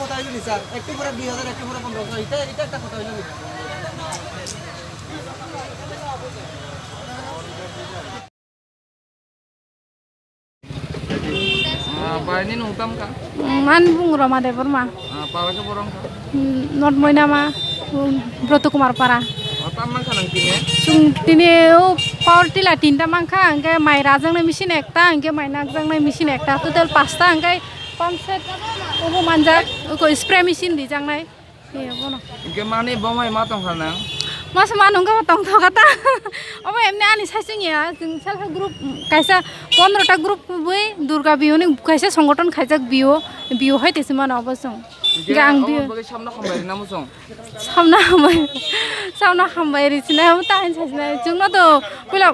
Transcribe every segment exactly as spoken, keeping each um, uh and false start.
কথা হইলো নি স্যার? একটু পরে দুই হাজার, একটু পরে পনেরোশো, এটা, এটা একটা কথা হইলো নি? Ah, bai, nini mung tamo kha? Mm, ani mung Roma Debbarma. Ah, para khe borok wngkha? Mm, North Moinama, mm, Broto Kumar Para. Oh, tam mankha nang tini? Chwng tini o power tiller tinta mankha, hwnkhe mai rajaknai machine ekta, hwnkhe mai nakjaknai machine ekta, total pasta, hwnkhe pump set obo manjak, oko spray machine dijaknai. He, bono. Hingke mani bo mai ma tongkha nang? Masa ma nungkha bo tongthoka ta. Obo emni ani saichung ya, chwng self help group kaisa pondro ta group bui Durga Biyu ni kaisa songoton khaijak Biyu, Biyu hai tesi mano obo chwng. Hingke gang obo Biyu. Bagwi samno hambai rina muchung? Samno hambai, samno hambai ri sinai obo ta hin sai sinai. Chwngno to puila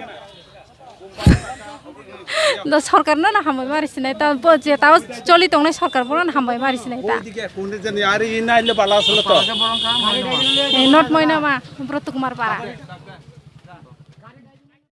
Do sorkar no na hambai mari sinai ta, bo je tao choli tongnai sorkar bono na hambai mari sinai ta. Oidige kunde jani ari inaile bala asolo to. Para khe borok wngkha? Moinama. Eh, North Moinama, Broto Kumar Para.